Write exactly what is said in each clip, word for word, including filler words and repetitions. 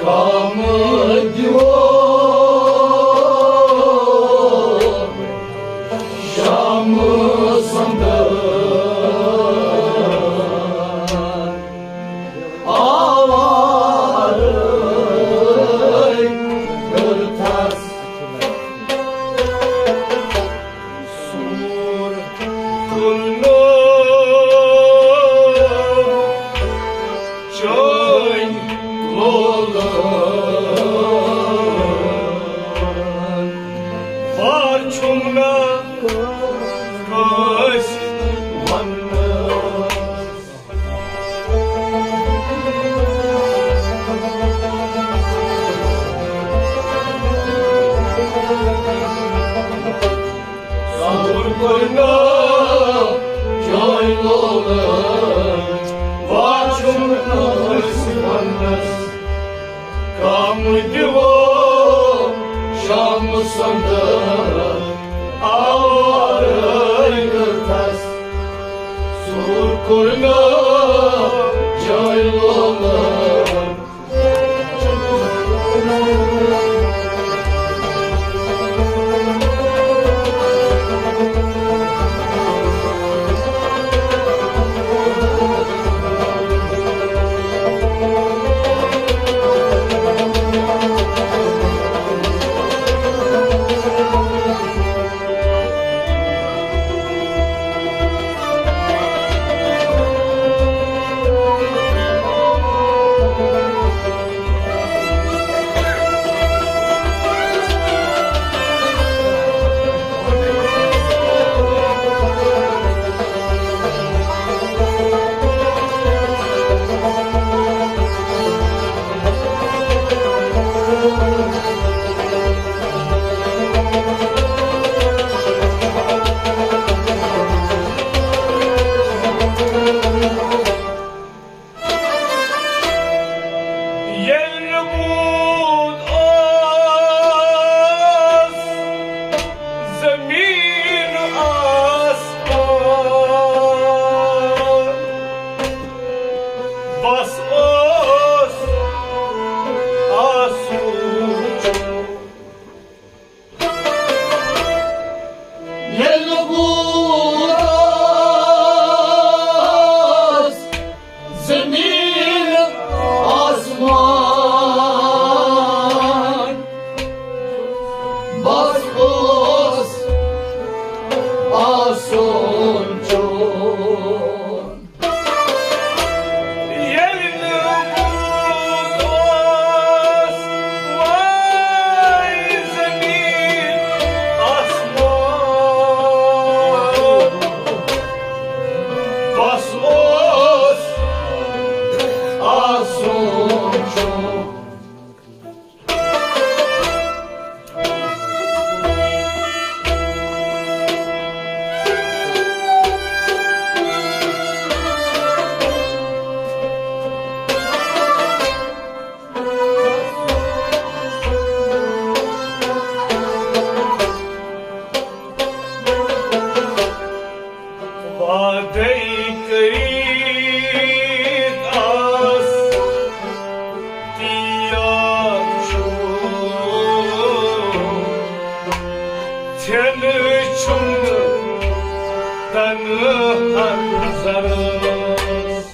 آمد یور شام سندر آوارے کٔرتھس۔ سور کُلنو چٲنۍ لولہٕ۔ وار چھُم نہٕ کٲنٛسہِ وننَس۔ سور کُلنو چٲنۍ لولہٕ۔ وار چھُم نہٕ کٲنٛسہِ وننَس۔ کم دِوو شام سندر آوارے کٔرتھس۔ سور کُلنو چٲنۍ لولہٕ۔ ییٚلہِ نہٕ بود اوس زمیٖن آسمان، بس اوس آسوٗنچ۔ ییٚلہِ نہٕ بود اوس زمیٖن آسمان، بس اوس آسوٗنچ۔ ییٚلہِ نہٕ بود اوس وۄنۍ زمیٖن آسمان، بس اوس آسوٗنچ۔ وعدے کٔرِتھ آس تیار چھُ، ژھٮ۪نہٕ چھُم تنہا زرس۔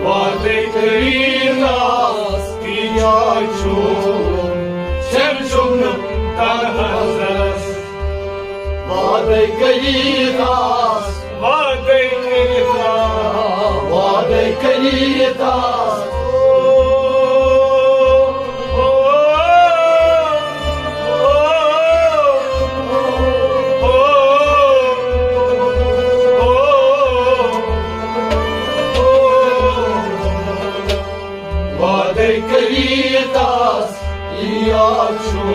وعدے کٔرِتھ آس تیار چھُ، ژھٮ۪نہٕ چھُم تنہا زرس۔ وعدے کٔرِتھ آس، وعدے کٔرِتھ آس، وعدے کٔرِتھ آس۔ وعدے کٔرِتھ آس، یاد چھُم،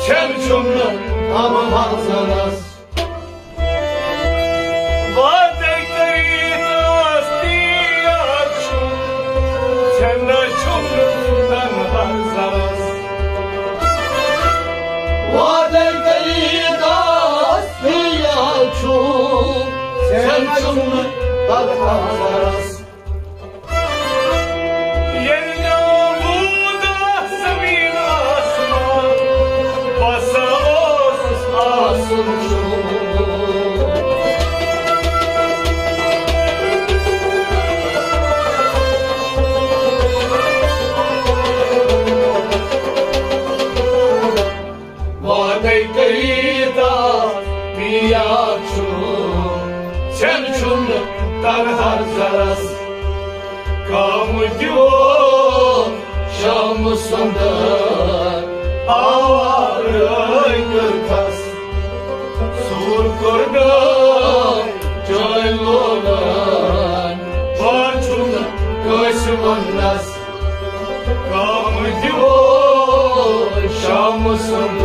ژھٮ۪نہٕ چھُم نہٕ غم حسنس۔ وعدے کٔرِتھ آس، یاد چھُم، ژھٮ۪نہٕ چھُم نہٕ غم حسنس۔ وعدے کٔرِتھ آس، ژھٮ۪ن چھُم نہٕ تَتھ نظرس۔ ییٚلہِ نہٕ وُدا زٔمیٖن آسمان بسا اوس آسُن چھُ۔ وعدے کٔرِتھ آو پیا چھُ، ژھٮ۪ن چھُم نہٕ تَتھ نظرس۔ کم دِوو شام سُنٛد آوارٕ کٔرتھس۔ سوٗر کوٚر نہٕ چٲنۍ لولن، بہٕ چھُم نہٕ کٲنٛسہِ وننس۔ کم دِوو شام سُنٛد۔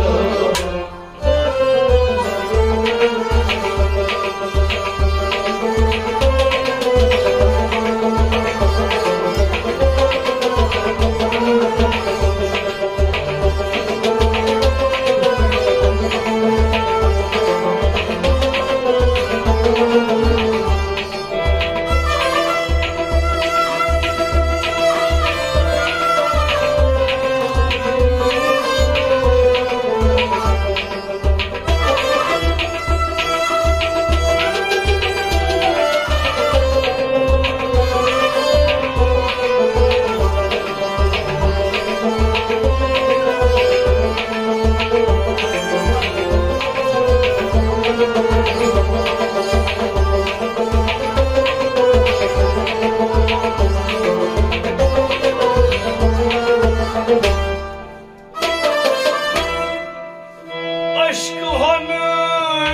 عشق ہن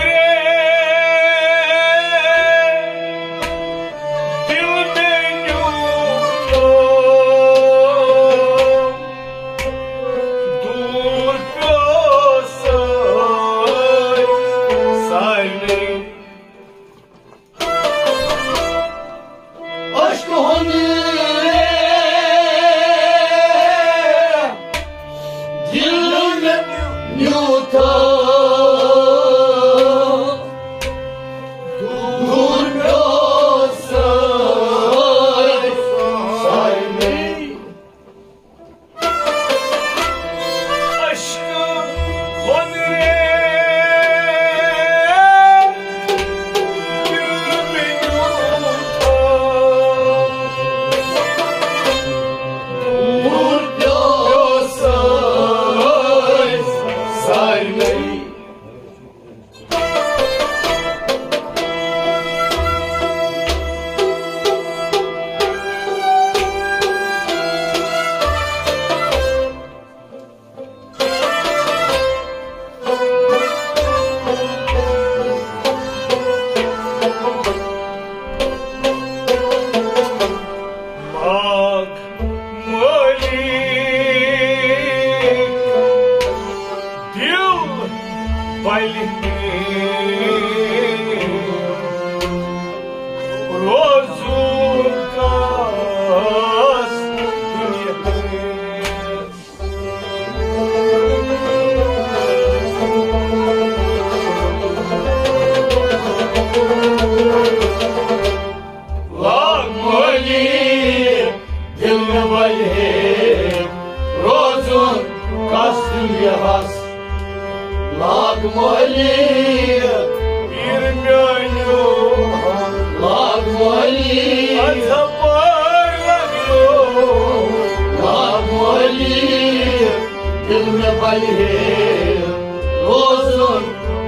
رے دل میں نیو تو دور پیو سائے سائے۔ عشق ہن دل میں نیوتا دور پیو سائے سائے۔ عشق ہن رے دل میں نیوتا دور پیو سائے سائے۔ مٲلِک دِل بلہِ روزُن کس دُنیاہس۔ لاگ مٲلِک دِل مےٚ بلہِ ہے روزُن کس دُنیاہس۔ لاگ مٲلِک پیٖر میٛانیو، لاگ مٲلِک اَتھ پار لگیو۔ لاگ مٲلِک دِل مےٚ بلہِ ہے روزُن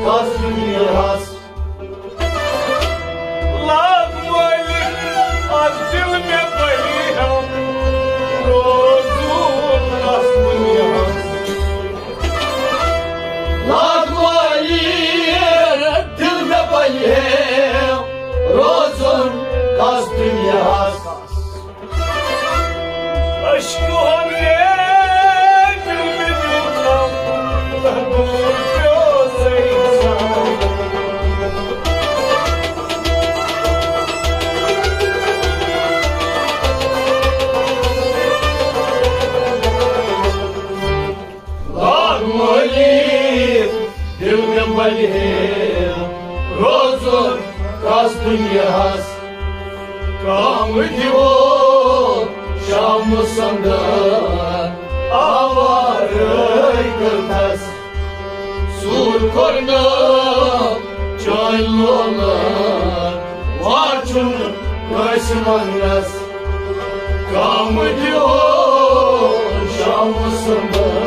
کس دُنیاہس۔ لاگ مٲلِک، از دِل مےٚ بٔرِہم روزُن کس دُنیاہس۔ لاگ مٲلِک، دِل مےٚ بٔرِہم روزُن کس دُنیاہس۔ عشق ہن رے دل میں نیوتھم، دور پیو سہی سہی۔ لاگ مٲلِک دِل مےٚ بلہِ ہے روزُن کس دُنیاہس کم دیو شام سندر آوارے کٔرتھس۔ سور کوٚرنم چٲنۍ لولہٕ واچُن کٲنٛسہِ وننس۔ کم دیو شام سندر۔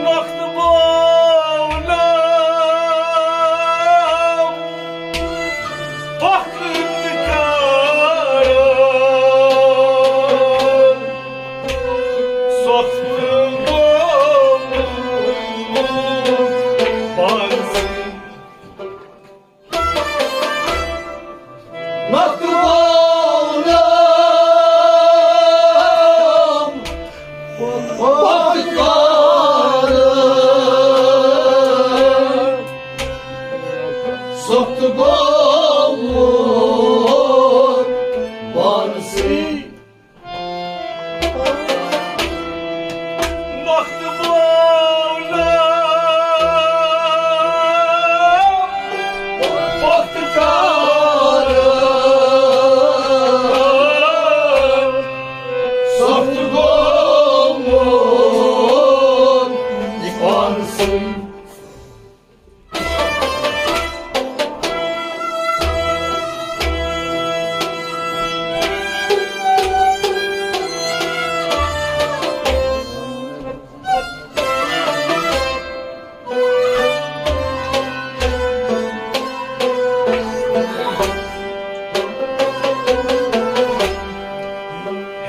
وقت بولم وقت کارم سخت گوٚو پانسٕے۔ مخدوم وقت کار سخت گوٚو پانسٕے۔ وقت بولم وقت کار سخت گوٚو پانسٕے۔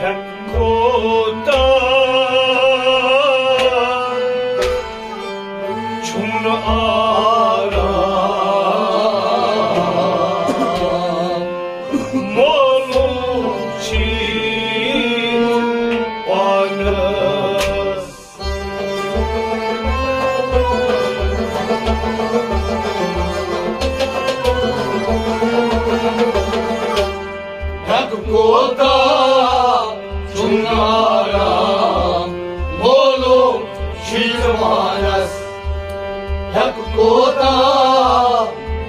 ہیٚکہٕ کوتاہ چھُم نہٕ آرام، مولوٗم چھُے پانس۔ ہیٚکہٕ کوتاہ چھُم نہٕ آرام، مولوٗم چھُے ژےٚ پانس۔ ہیٚکہٕ کوتاہ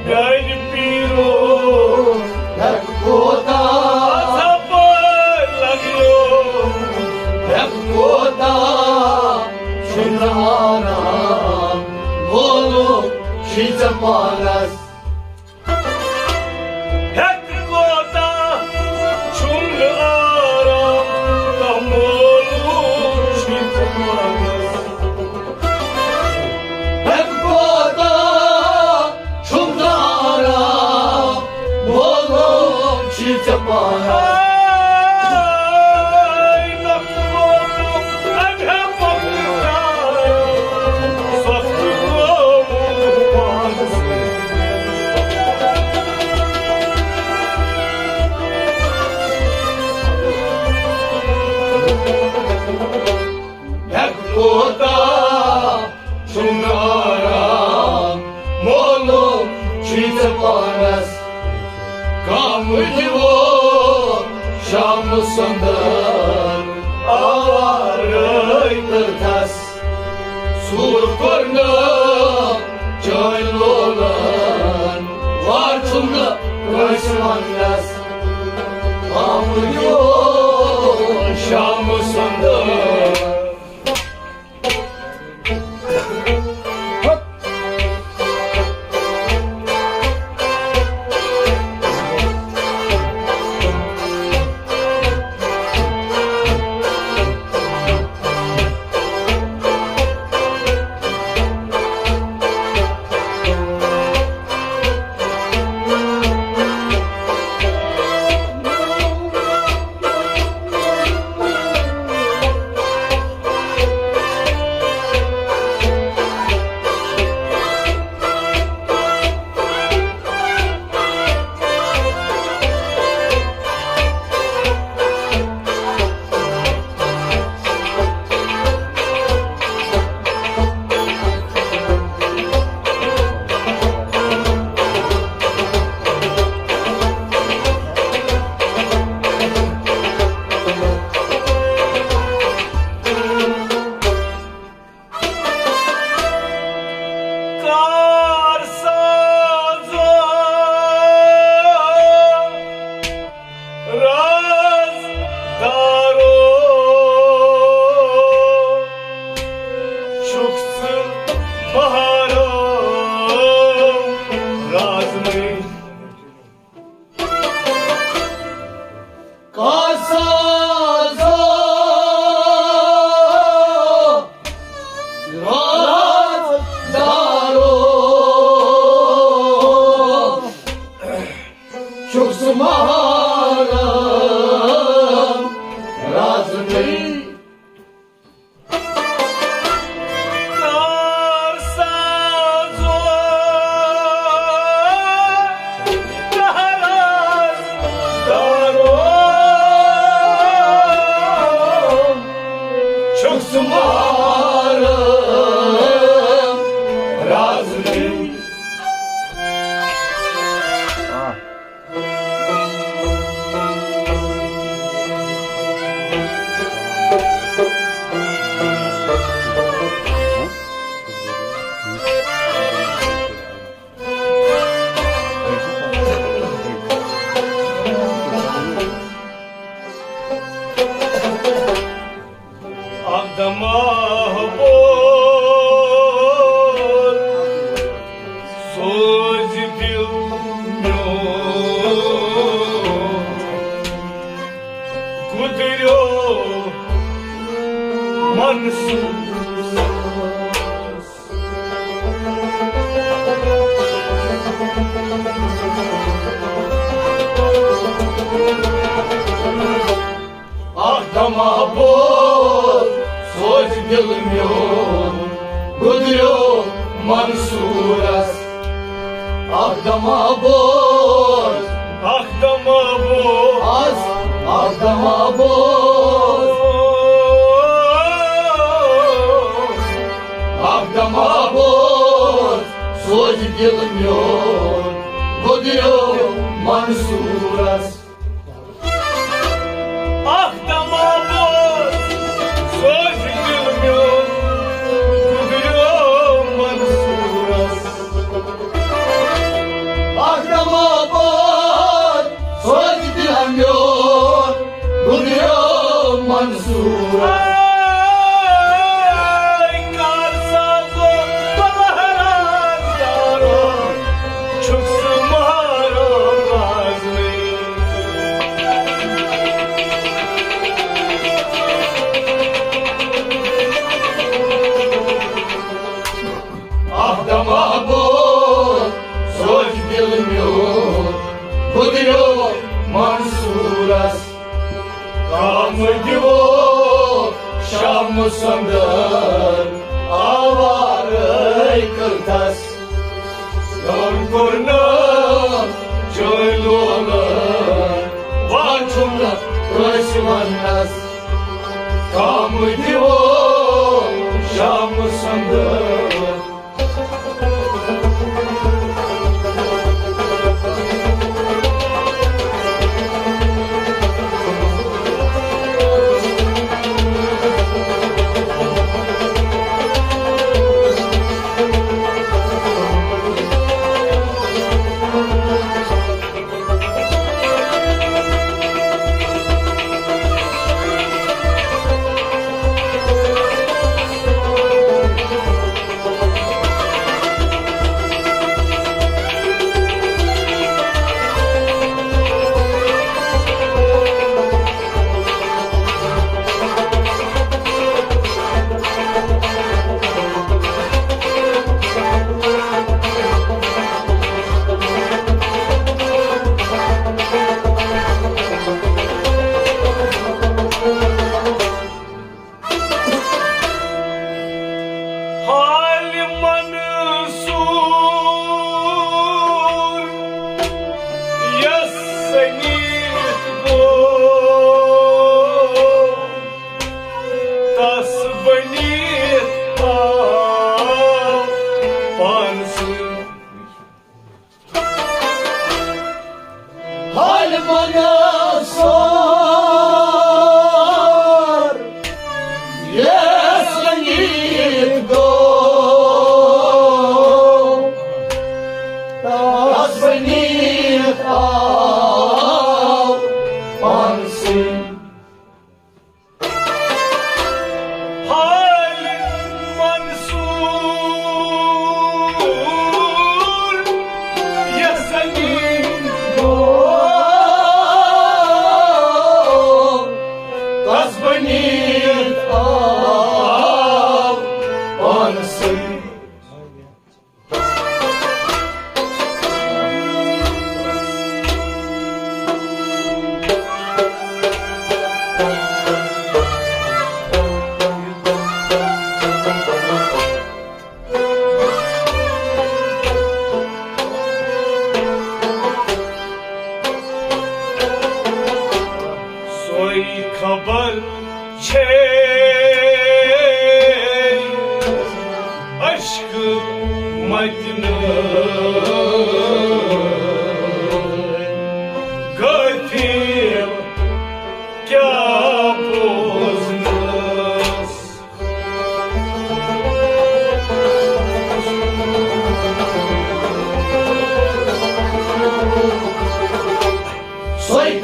میانہِ پیٖرو، ہیٚکہٕ کوتاہ ژھپٲرۍ لگیو، ہیٚکہٕ کوتاہ چھُم نہٕ آرام، مولوٗم چھُے ژےٚ پانس۔ ہیٚکہٕ کوتاہ چھُم نہٕ آرام، تہٕ مولوٗم چھُے ژےٚ پانس۔ ہیٚکہٕ کوتاہ چھُم نہٕ آرام، مولوٗم چھُے ژےٚ پانس۔ ہیٚکہٕ کوتاہ چھُم نہٕ آرام، مولوٗم چھُے ژےٚ پانس۔ کم دِوو شام سندر آوارے کٔرتھس۔ سور کوٚرنم چٲنۍ لولن، وار چھُم نہٕ کٲنٛسہِ وننس۔ کم دِوو شام سندر۔ بہارم رازنٕے۔ کار سازو کہرس دارو، چھُکھ ژٕ مارم رازنٕے۔ اکھ دمہ بول سوز دل میون، گُدریو منصور۔ اکھ دمہ بوز سوز دل میون، گُدریو منصورس۔ اکھ دمہ بوز، اکھ دمہ بوز، اکھ دمہ بوز، اکھ دمہ بوز سوز دل میون، گُدریو منصورس۔ اکھ دمہ بوز سوز دل میون، گُدریو منصورس۔ اکھ دمہ بوز سوز دل میون، گُدریو منصورس۔ اے کار سازو بہران یارو، چھُکھ ژٕ مارم رازنٕے۔ اکھ دمہ بوز سوز دل میون، گُدریو منصورس۔ کام دیو شام سندر آوارے کلتس۔ گام کرنا چلو واچھُن کٲنٛسہِ وننس۔ کام دیو شام سندر۔ حالِ منصور یس سنیت گو، تس بنیت آو پانسٕے۔ حالِ منصور یس سنیت گو، تس بنیت آو پانسٕے۔ حالِ منصور یس سنیت گو، تس بنیت آو پانسٕے۔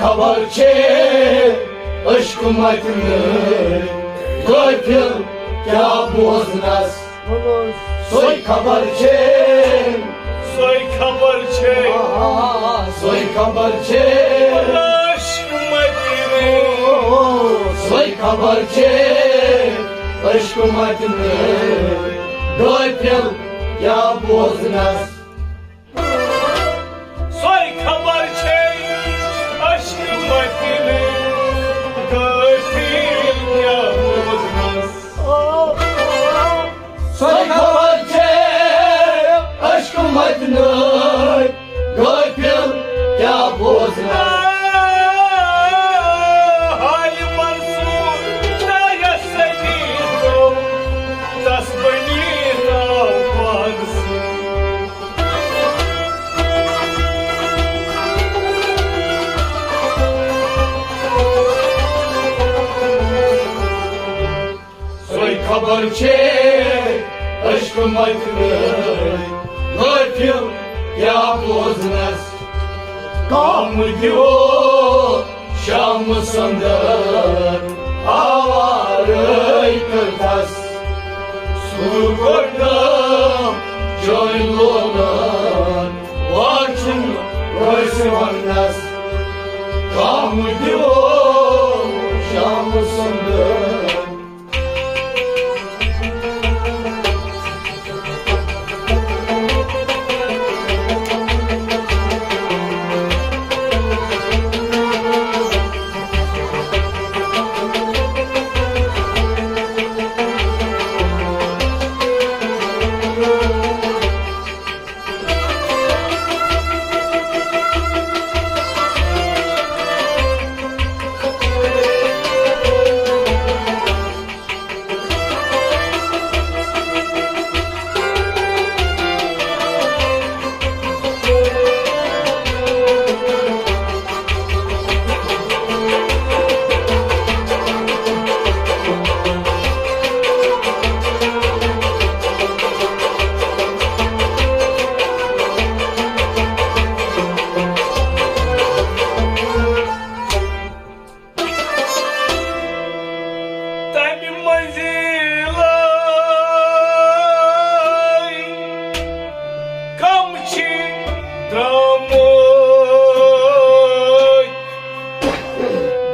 خبر چھے عشق متنٕے قٲفِل کیٛاہ بوزنس۔ سۄے خبر چھے، سۄے خبر چھے، آ، سۄے خبر چھے۔ عشق متنٕے۔ سۄے خبر چھے عشق متنٕے قٲفِل کیٛاہ بوزنس۔ سۄے خبر چھے عشق متنٕے قٲفِل کیٛاہ بوزنس۔ سۄے خبر چھے عشق متنٕے قٲفِل کیٛاہ بوزنس۔ حالہِ منصور تایس ستی تو تس بنی تو پانسٕے۔ سۄے خبر چھے عشق متنٕے قٲفِل کیٛاہ بوزنس۔ کم دیو شام سندر آوارے کتھس۔ سُہ کوٚرنم چٲنۍ لولن واچُن وٲنٛسہِ وننس۔ کم دیو شام سندر۔ تمہِ منزلٕے کم چھِ درٛامٕتۍ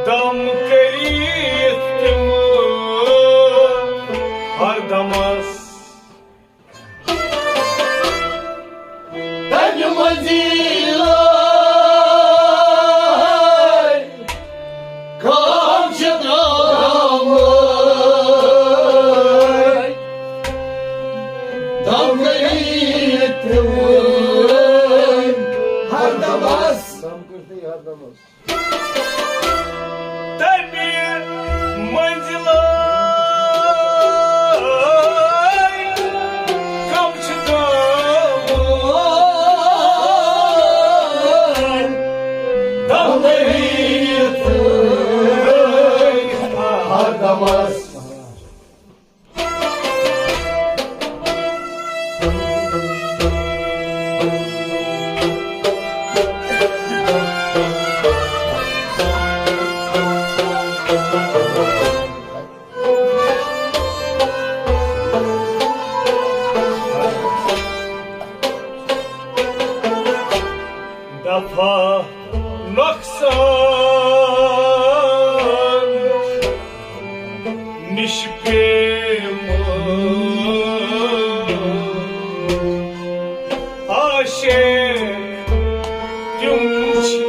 دم کٔرِتھ تِم ہردمس۔ تمہِ منزلٕے کم چھِ درٛامٕتۍ دم کٔرِتھ تِم ہردمس۔ تمہِ منزلٕے کم چھِ درٛامٕتۍ دم کٔرِتھ ہردمس۔ دفعہ نۄقصان نِش پیمہٕ عاشق تِم چھِ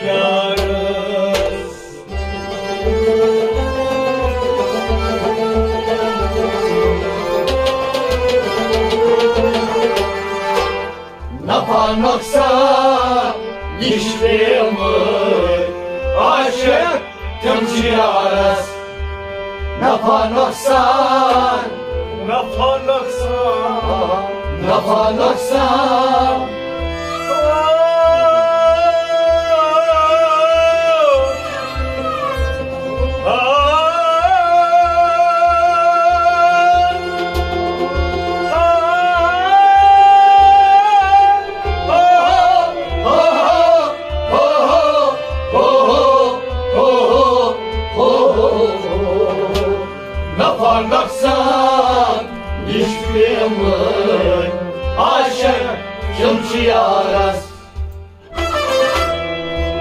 یارس۔ نفع نۄقصان نِش پیمہٕ عاشق تِم چھِ یارس۔ نفع نۄقصان، نفع نۄقصان، نفع نۄقصان۔ تِم چھِ یارس۔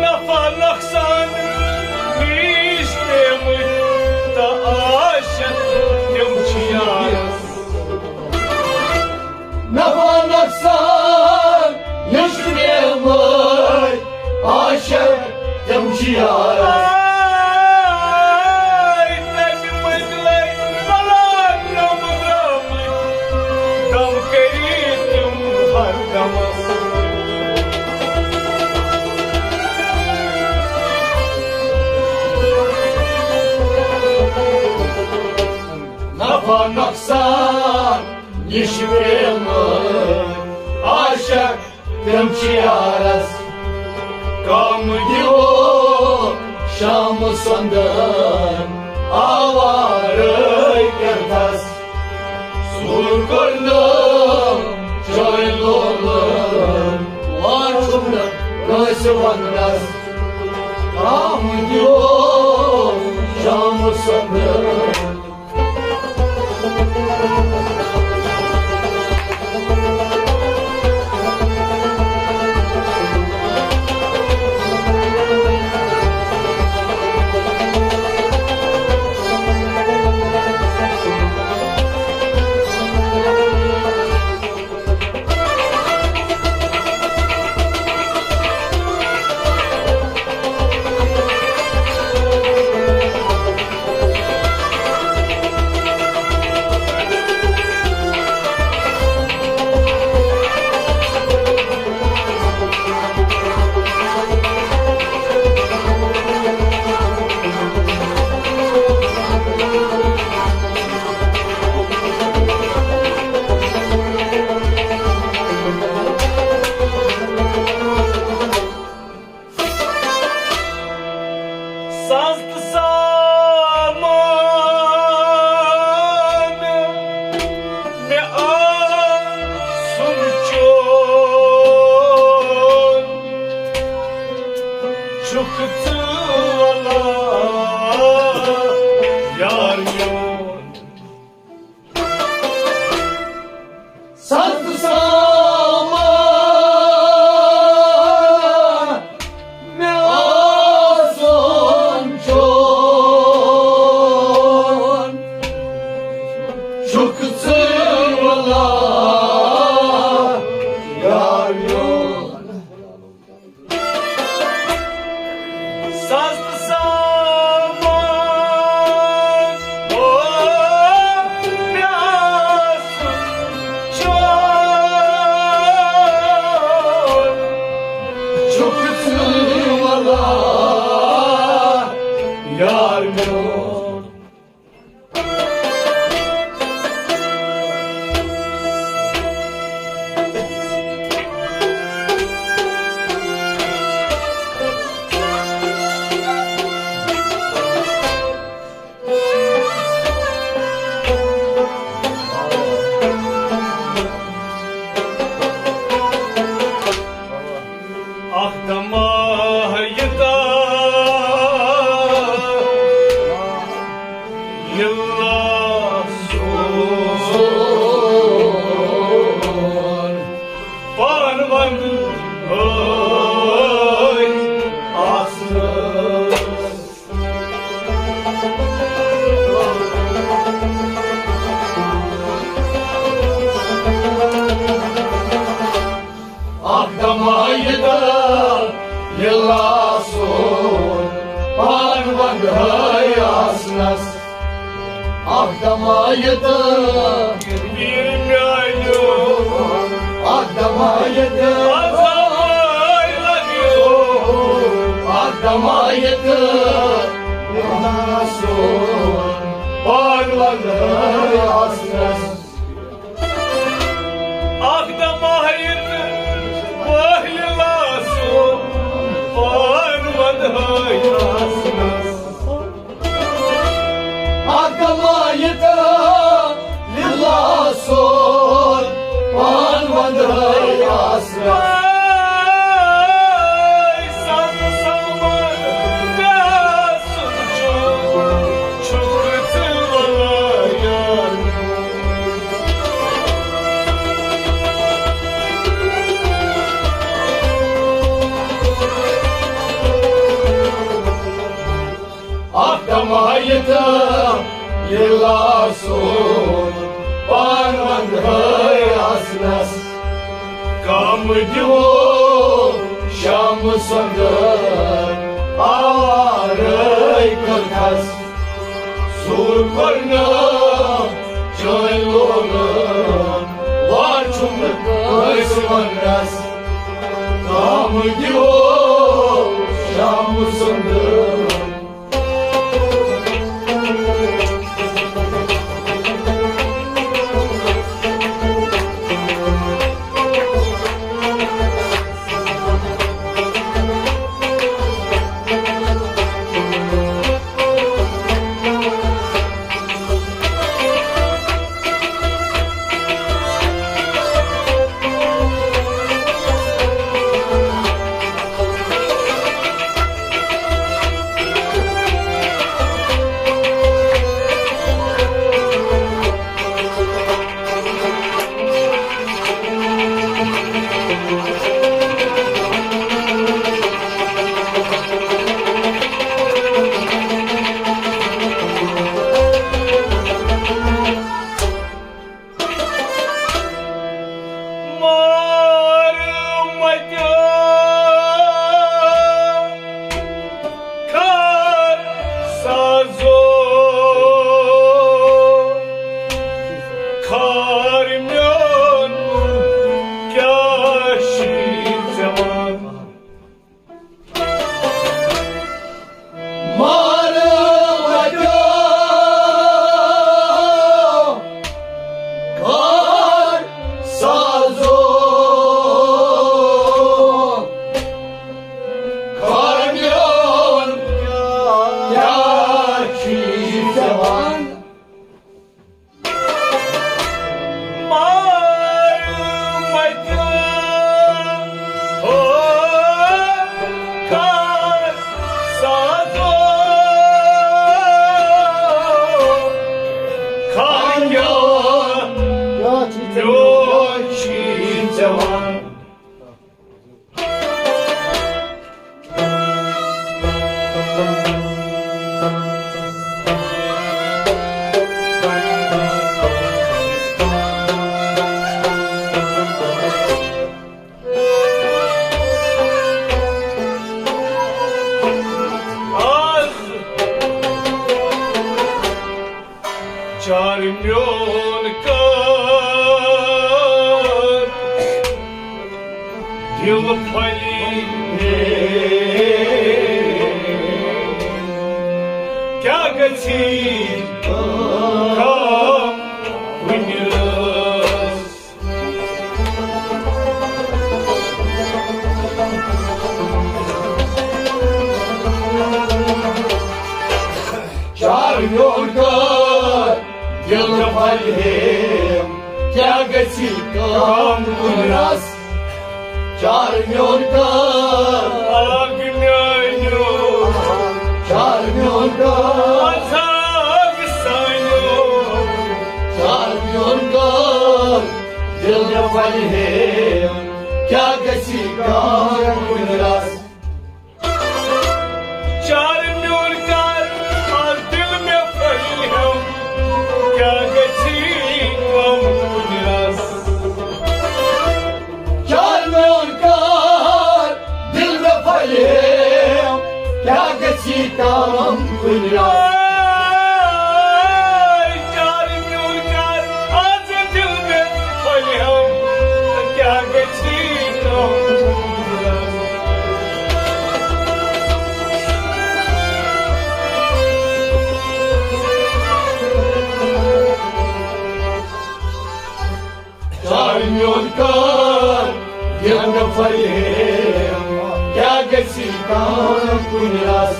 نفع نۄقصان نِش پیمٕتۍ تہٕ عاشق تِم چھِ یارس۔ نفع نۄقصان نِش پیمٕتۍ عاشق تِم چھِ یارس۔ آے تَمہِ منٛزۍ لَے بلاے غم درٛامٕتۍ، غم کٔرِتھ تِم ہر غمس۔ نفع نۄقصان یہِ چھِ پیمٕتۍ عاشق تِم چھِ یارس۔ کم دِیو شام سندن آوارے کرتس۔ سور کرنو چوے لولن واچھم نہ کٲنٛسہِ وننس۔ کم دِیو شام سندن۔ ساز تہٕ سامان مےٚ آسُن چون، چھُکھ ژٕ وَلا یار میون۔ ساز تہٕ سامان مےٚ آسُن چون، چھُکھ ژٕ وَلا یار میون۔ ساز تہٕ سامان، او، مےٚ آسُن چون، چھُکھ ژٕ وَلا یار میون۔ اکھ دمہ یوتاہ لِلہ سون پان ونٛد ٲسۍ آسنس۔ اکھ دمہ یوتاہ لِلہ سون پان ونٛد ٲسۍ آسنس۔ اکھ دمہ یوتاہ ویر میانیو، اکھ دمہ یوتاہ آزماے لگیو، اکھ دمہ یوتاہ لِلہ سون پان ونٛد ٲسۍ آسنس۔ اکھ دمہ یوتاہ لِلہ سون پان ونٛد ٲسۍ آسنس۔ اکھ دمہ یوتاہ لِلہ سون پان ونٛد ٲسۍ آسنس۔ اے ساز تہٕ سامان مےٚ آسُن چون، چھُکھ ژٕ وَلا یار۔ ییٚلہِ آسون پانہٕ ونٛدہٲے آسنس، کم دِوو شامہٕ سۄنٛدٕ آوارَے کٔرتھس۔ سوٗر کوٚر نہٕ چٲنۍ لولہٕ، واچھُم نہٕ کٲنٛسہِ ونٛدس۔ کم دِوو شامہٕ سۄنٛدٕ مار متیو کر سازو کھار میون کیا شی زمان۔ مار وجو کار سازو کھار میون کیا چیز جوان۔ مار متیو ہو کار سازو کھانیو کیا چیز جو چیز جوان۔ آز چار میون کار دل پھلی کیا گژھی کم کُنہِ رٲژ۔ چار میون کار دل پھلہِ کیا گژھی کم کُنہِ رس۔ چار میون کار آگ میانیو چار میون کار آزاد سانیو چار میون کار دل پھلہِ کیا گژھی کم کُنہِ رس۔ چار میون کار آز دل مےٚ پھلہِ کیا گژھی کم کُنہِ رس۔ چار میون کار دل مےٚ پھلہِ کیا گژھی کم کُنہِ رس۔ چار میون کار آز دل مےٚ پھلہِ کیا گژھی کم کُنہِ رس۔ چار میون کار دِل مےٚ پھلہِ کیا گژھی کم کُنہِ رس۔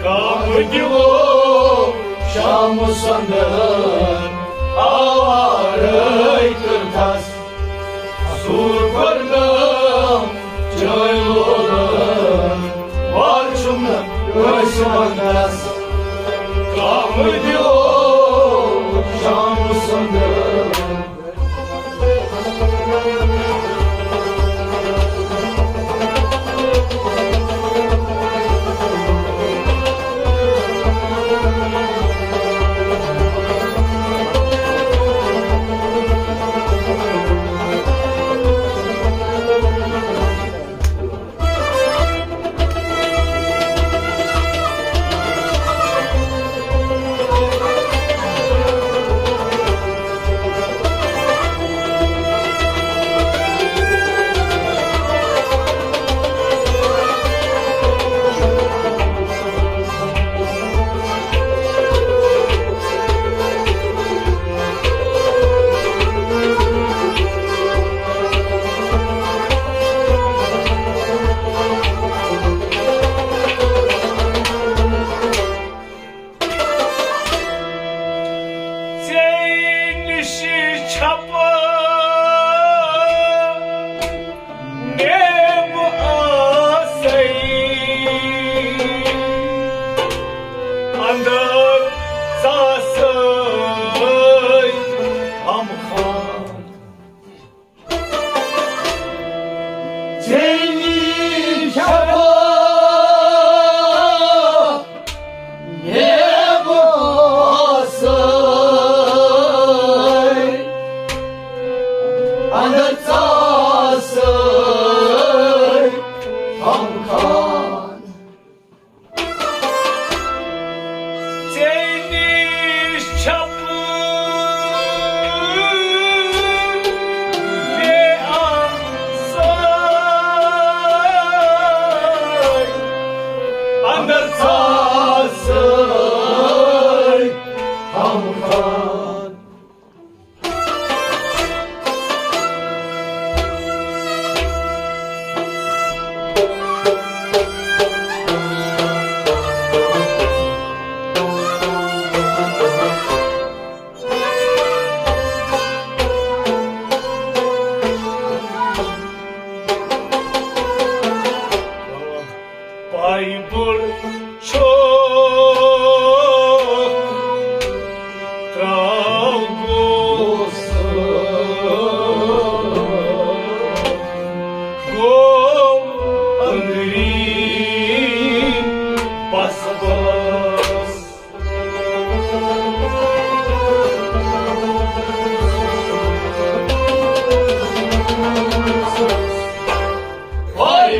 کم دِوو شام سۄنٛدٕ آوارَے کٔرتھس۔ سوٗر کوٚرنم چٲنۍ لولہٕ وار چھُم نہٕ کٲنٛسہِ ونٛدس۔ کم دِوو شام سۄنٛدٕ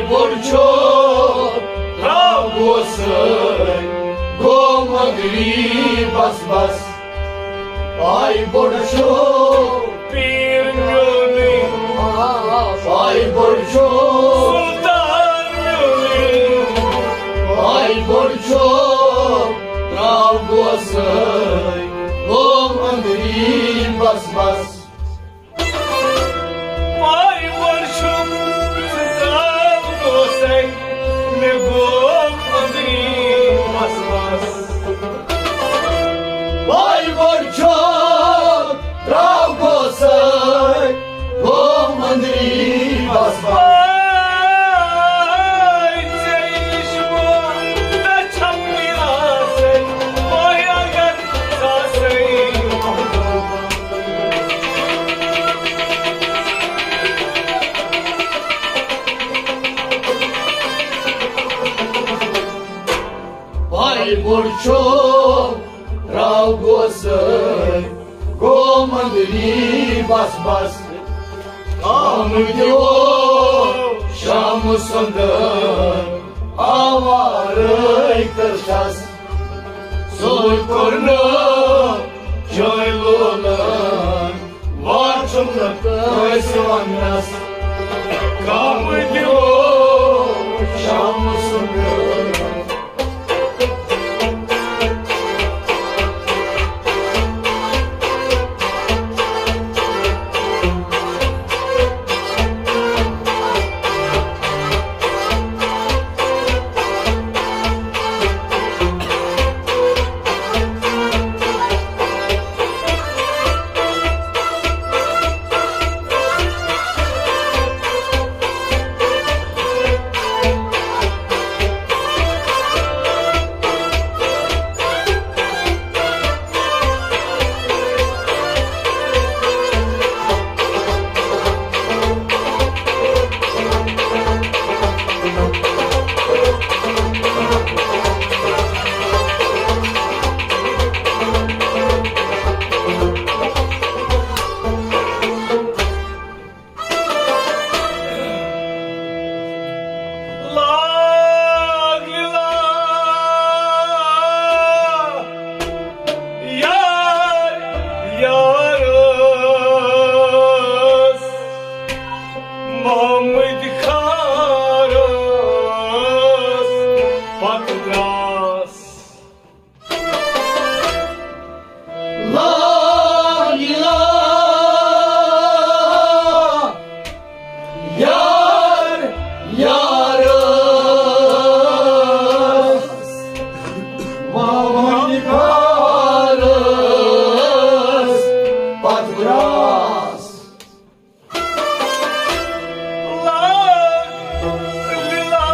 بوٚڑ چھُ، ترٛاو گوسہٕ، گوٚو مغربس بس۔ آے بوٚڑ چھُ، پیٖر میونُے۔ آے بوٚڑ چھُ، سُلطان میونُے۔ آے بوٚڑ چھُ، ترٛاو گوسہٕ، گوٚو مغربس بس۔ پاے بوٚڑ چھُم، ژٕ ترٛاو گوسَے، مےٚ گوٚو أنٛدری وسواس۔ پاے بوٚڑ چھُم، ترٛاو گوسَے، گوٚو أنٛدری وسواس۔ پاے ژےٚ نِش وۄنۍ نہ چھَم نہٕ آسَے، پاے اگر ژٕ آسَے محبوبہ۔ پاے بوٚڑ چھُم، ترٛاو گوسَے، گوٚو أنٛدری بس بس۔ آمُت یور شام سُنٛد آوارَے کٔرشس۔ سُے کوٚر نہٕ جٲے لولہٕ، واژُم نہٕ کٲنٛسہِ وننس۔ کم دِیو شام سُنٛد۔ لاگ لیلا، یار یارس، محمد خارس پتہٕ دراس۔ لا اله، یار یارس، محمد خارس پتہٕ دراس۔ لا اله،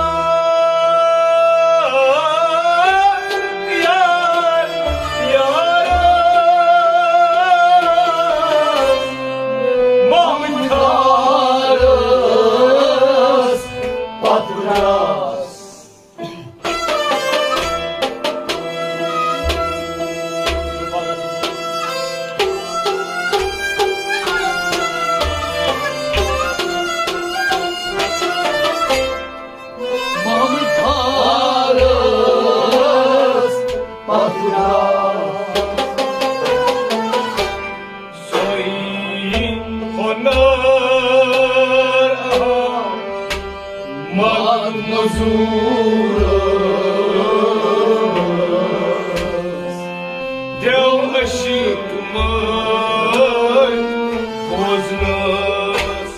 یار یارس، محمد خارس پتہٕ دراس۔ محمد خارس پتہٕ دراس۔ سوے ہُنر احمد مزورس، دیو عشق مٲلۍ بوزنس۔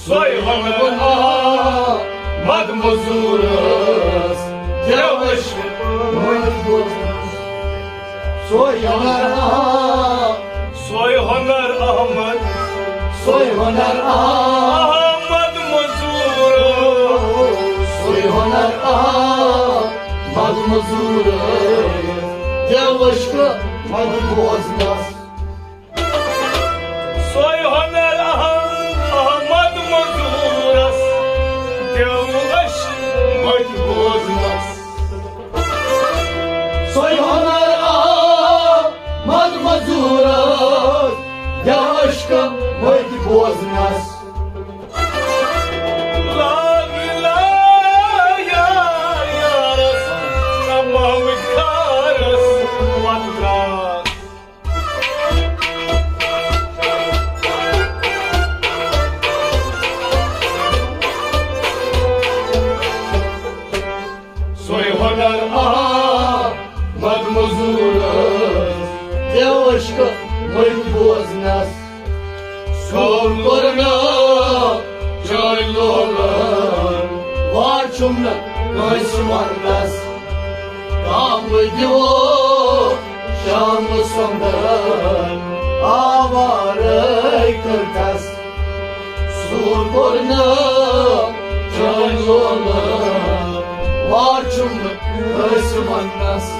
سوے ہُنر احمد مزورس، دیو عشق مٲلۍ بوزنس۔ سوے ہُنر احمد، سوے ہُنر احمد، سوے ہُنر احمد۔ احمد مزورس، سوے ہُنر احمد مزورس، دیو عشق مٲلۍ بوزنس۔ سوے ہُنر احمد، احمد مزورس، دیو عشق مٲلۍ بوزنس۔ سوے ہُنر احمد، مٔزوٗرَس دیوش کٔر مٔتۍ بوزنَس۔ سوٚل کوٚر نہٕ چٲنۍ لولَن، وار چھُم نہٕ کٲنٛسہِ وَننَس۔ کامہٕ دِوو شامہٕ سۄنٛدَن، آوارَے کٔرتَس۔ سوٚل کوٚر نہٕ چٲنۍ لولَن، وار چھُم نہٕ کٲنٛسہِ وَننَس۔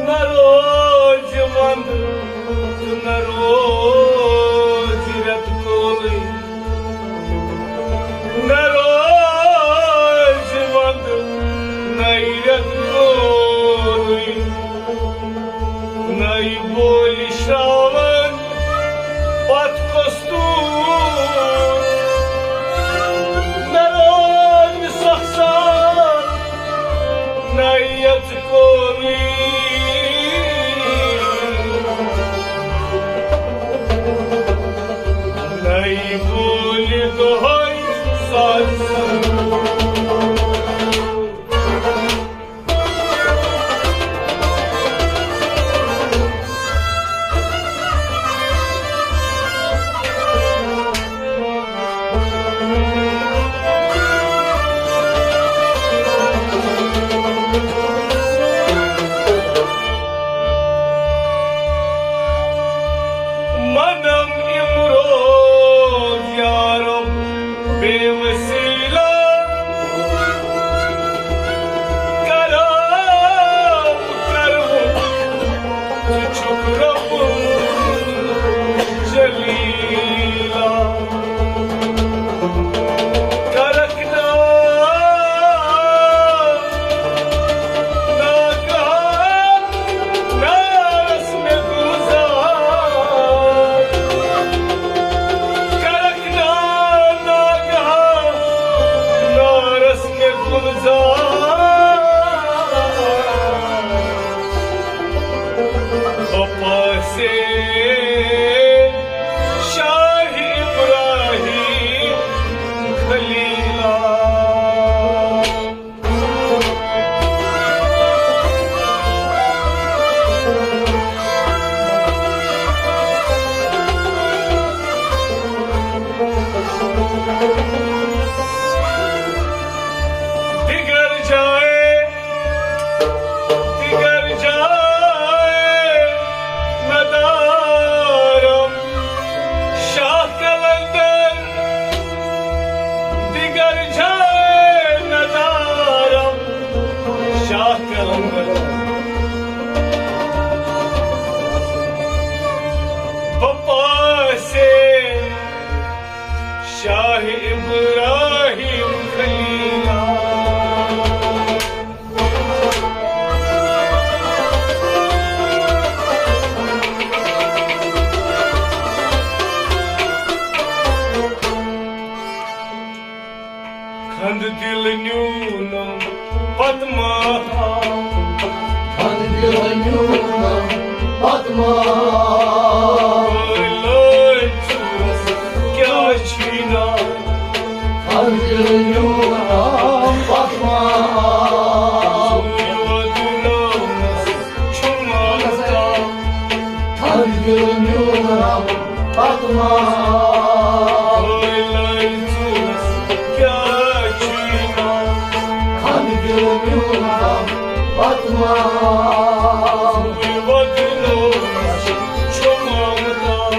نہ روزِ ونٛدٕ تہٕ نہ روزِ رٮ۪تہٕ کولٕے، نہ روزِ ونٛدٕ نَے رٮ۪تہٕ کولٕے، نَے بولہِ شرٛاوَن پتھ کۄس تور، نہ روزِ سۄکھسان نَے یَژٕ کولٕے۔ نَے بولہِ دۄہَے ساز۔ منم امروز یا رب بے وسیلہ، کرم کرم ژٕ چھُکھ رب جلیلہ۔ کرکھ ناگہان نارس مےٚ گُلزار، کرکھ ناگہان نارس مےٚ گُلزار۔ بپاسے شاہ ابراہیم خلیلا۔ دگر جائے، دگر جائے ندارم شاہ قلندر، دگر جائے ندارم شاہ قلندر۔ بپاسے شاہ ابراہیم خلیلا۔ کھنٛد دِل نیوٗنم پتہٕ ما آو۔ کھنٛد دِل نیوٗنم پتہٕ ما آو۔ لٲج لٲج ژوٗرس کیٛاہ چھُے ناو؟ کھنٛد دِل نیوٗنم پتہٕ ما آو۔ ژوٗرِ وۄدنٲونس چھُ مامہٕ تاو۔ کھنٛد دِل نیوٗنم پتہٕ ما آو۔ لٲج لٲج ژوٗرس کیٛاہ چھُے ناو؟ کھنٛد دِل نیوٗنم پتہٕ ما آو۔ ژوٗرِ وۄدنٲونس چھُ مامہٕ تاو۔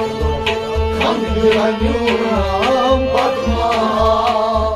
کھنٛد دِل نیوٗنم پتہٕ ما آو۔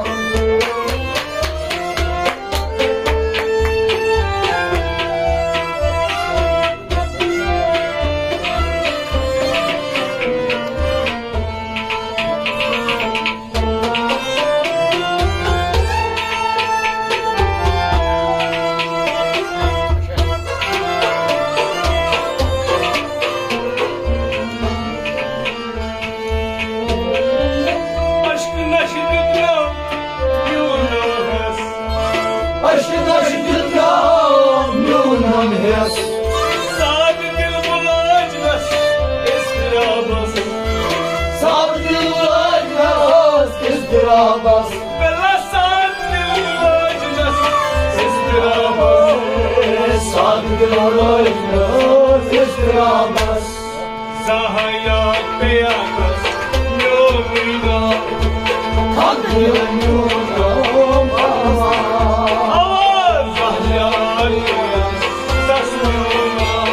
بس۔ بلا سان دل لوجنس اضطرابس۔ سان دل لوجنس اضطرابس۔ زاہیات پیاتس میون نام۔ خان دل میون نام۔ آواز زاہیات پیاتس میون نام۔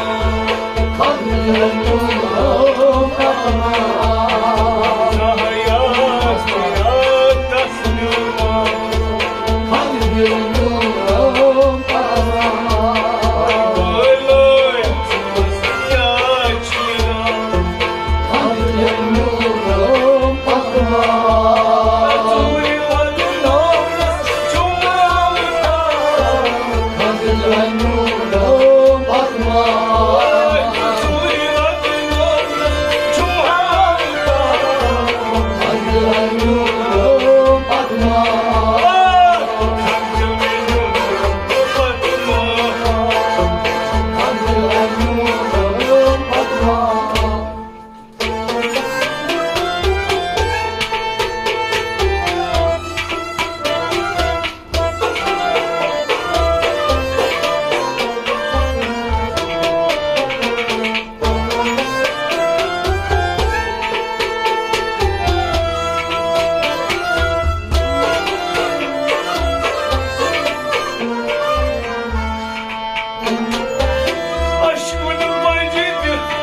عشقُن پنجہِ دِتھ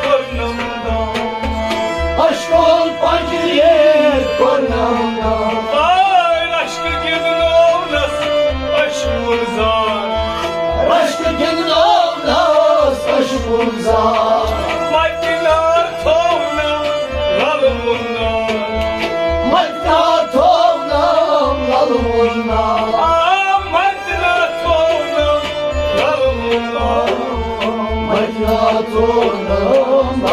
کوٚرنم دام۔ عشقُن پنجہِ دِتھ کوٚرنم دام۔ آے عشقہٕ گِنٛدنوونس عشقُن زار۔ عشقہٕ گِنٛدنوونس عشقُن زار۔ مدنار تھوونم للہٕ وُن نار۔ مدنار تھوونم للہٕ وُن نار۔ آ، مدنار تھوونم للہٕ وُن نار۔ مدنار تھوونم للہٕ وُن نار۔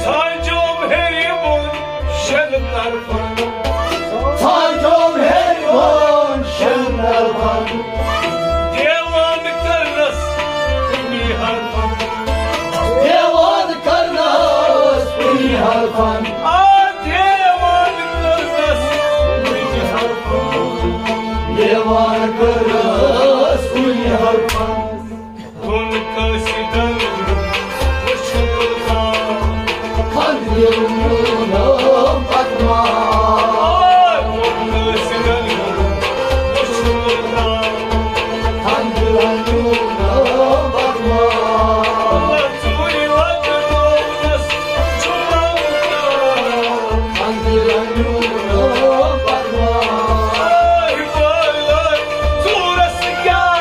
ژھانٛجوم ہیٚرِ بۄن شٮ۪ن طرفن۔ ژھانٛجوم ہیٚرِ بۄن شٮ۪ن طرفن۔ دیوان کٔرنس کُنی حرفن۔ دیوان کٔرنس کُنی حرفن۔ آ، دیوان کٔرنس کُنی حرفن۔ دیوان کٔرنس کُنی حرفن۔ دۄن قٲصدن وُچھ گُلزار۔ خان دِل میون پدما۔ دۄن قٲصدن وُچھ گُلزار۔ خان دِل میون پدما۔ ژوٗرِ وَتہِ لوگنَس چھُ لَوکار۔ خان دِل میون پدما۔ ژوٗرس کیٛاہ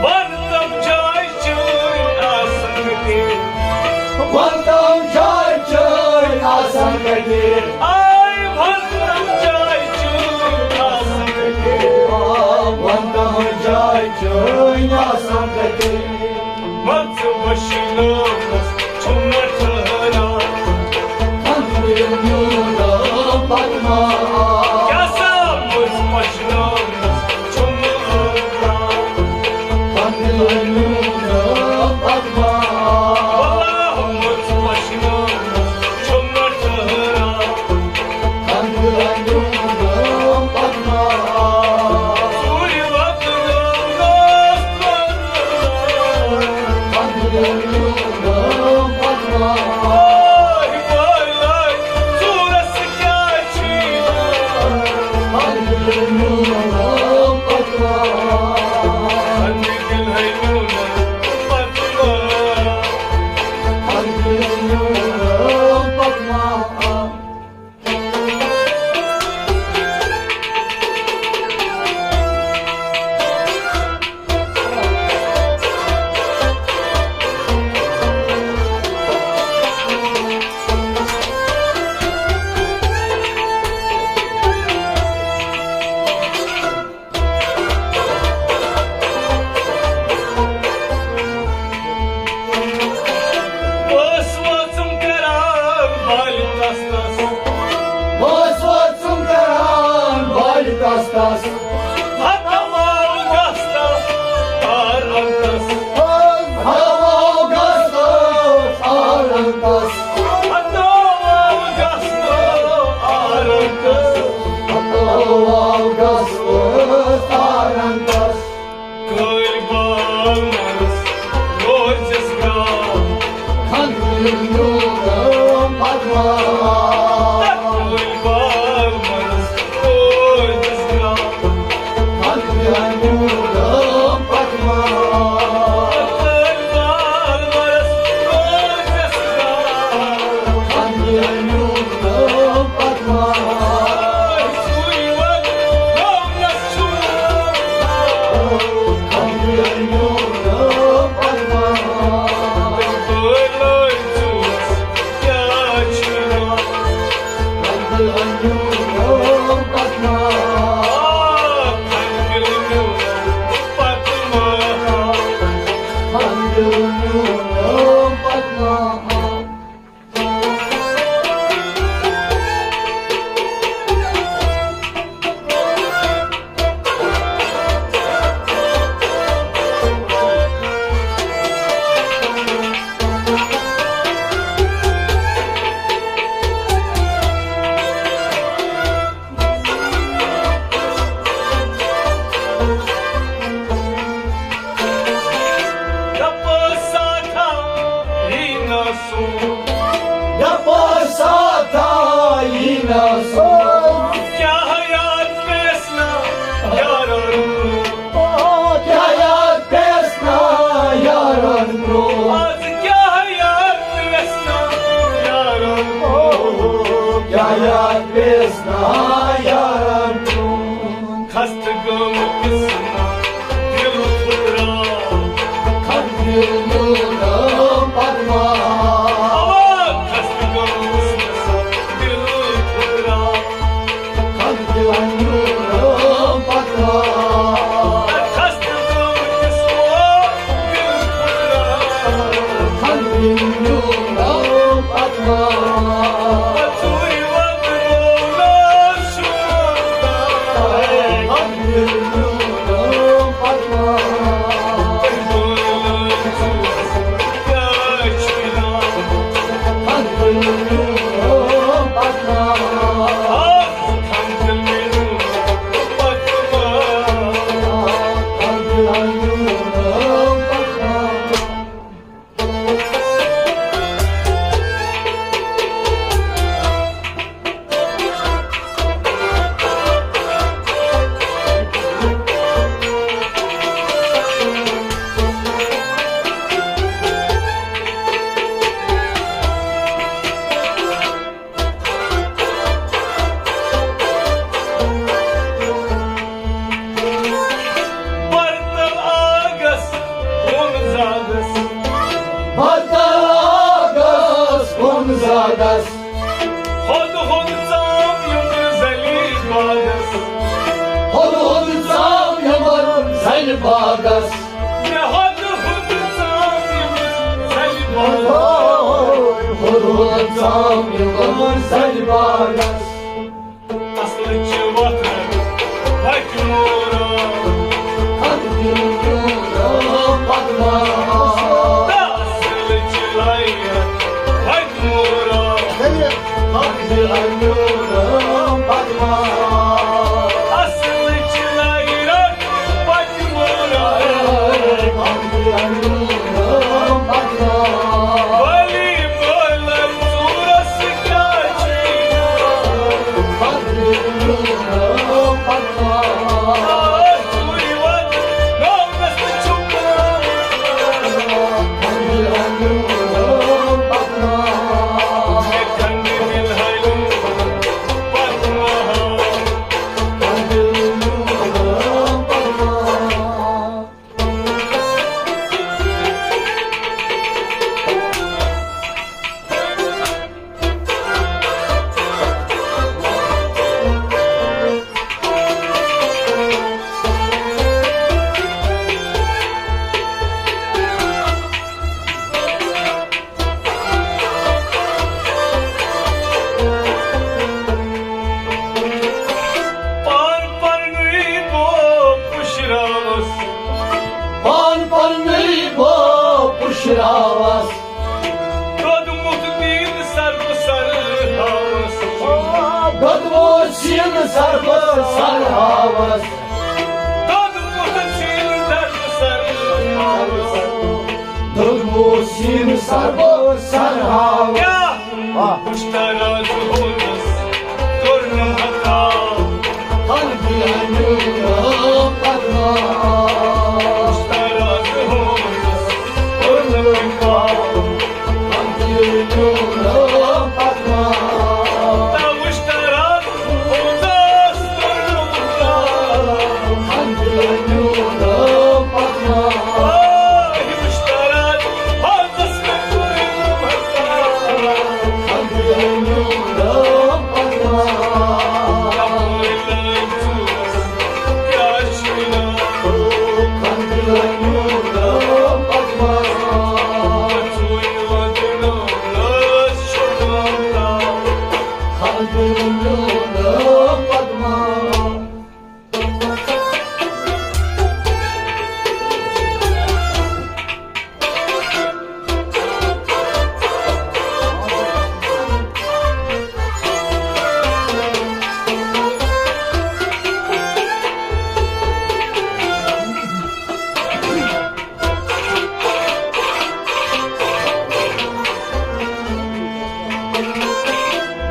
وَن تِم جایہِ چٲنۍ آسَن کَتہِ؟ وَن تِم جایہِ چٲنۍ آسَن کَتہِ؟ آے وَن تِم جایہِ چٲنۍ آسَن کَتہِ؟ آ، وَن تِم جایہِ چٲنۍ آسَن کَتہِ؟ مان ژٕ وۄشنٲونَس چھُم نہٕ ٹھہراو۔ اندر میون پدما۔ کیٛاہ سا مٔژ وۄشنٲونَس چھُم نہٕ ٹھہراو۔ اندر میون پدما۔ واللہ مٔژ وۄشنٲونَس چھُم نہٕ ٹھہراو۔ ٲس وٲژٕم کران بالہِ تس تس۔ ٲس وٲژٕم کران بالہِ تس تس۔ ہتہٕ آو گس تس تار انتس۔ ہتہٕ آو گس تس تار انتس۔ ہتہٕ آو گس تس تار انتس۔ ہتہٕ آو گس تس تار انتس۔ کٲلۍ بالمرس روزٮ۪س گرٛام۔ خندٕر میون پدما۔ کٲلۍ بالمرس روزٮ۪س گرٛام۔ خندٕر میون پدما۔ کٲلۍ بالمرس روزٮ۪س گرٛام۔ خندٕر میون پدما۔ باغس۔ ہُد ہُد ژام یُمبر زَلہِ باغس۔ ہُد ہُد ژام یُمبر زَلہِ باغس۔ مےٚ ہُد ہُد ژام یُمبر زَلہِ باغس۔ ہُد ہُد ژام یُمبر زَلہِ باغس۔ اصلٕچ وتھ وتہِ مورا۔ اصلٕچ لایہِ وتہِ مورا۔ اصلٕچ لایہِ وتہِ مورا۔ ولی بولن ژوٗرس کیٛاہ چھُے؟ پان پننُے بو پُشراوس۔ پان پننُے بو پُشراوس۔ دۄدمُت دیٖن سر بہٕ سر ہاوس۔ دۄدمُت سیٖن سر بہٕ سر ہاوس۔ دۄدمُت سیٖن سر بہٕ سر ہاوس۔ دۄدمُت سیٖن سر بہٕ سر ہاوس۔ کیٛاہ؟ واہ۔ اُشترا زٕ ہونس کوٚر نہٕ مکار۔ ہن دِیو نہٕ پتہٕ۔ اُشترا زٕ ہونس کوٚر نہٕ مکار۔ ہن دِیو نہٕ پتہٕ۔ تہٕ اُشترا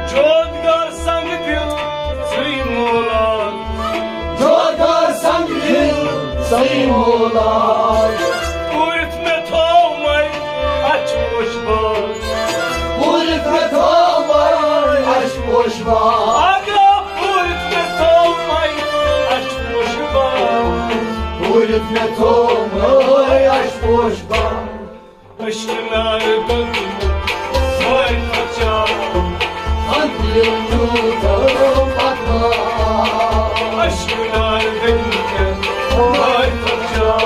جودگار سنگ دل ژٕے مولاد۔ جودگار سنگ دل ژٕے مولاد۔ پوٗرِتھ مےٚ تھوو مَے اَچھِ پوشہٕ باغ۔ پوٗرِتھ مےٚ تھوو مَے اَچھِ پوشہٕ باغ۔ اگا پوٗرِتھ مےٚ تھوو مَے اَچھِ پوشہٕ باغ۔ پوٗرِتھ مےٚ تھوو مَے اَچھِ پوشہٕ باغ۔ عشق نار دل مار پچا۔ ہن دل نو دل پتما۔ عشق نار دل مار پچا۔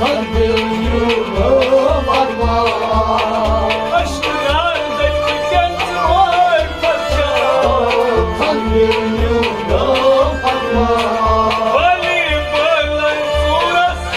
ہن دل نو دل پتما۔ عشق نار دل مار پچا۔ ہن دل نو دل پتما۔ ولی بلند سورس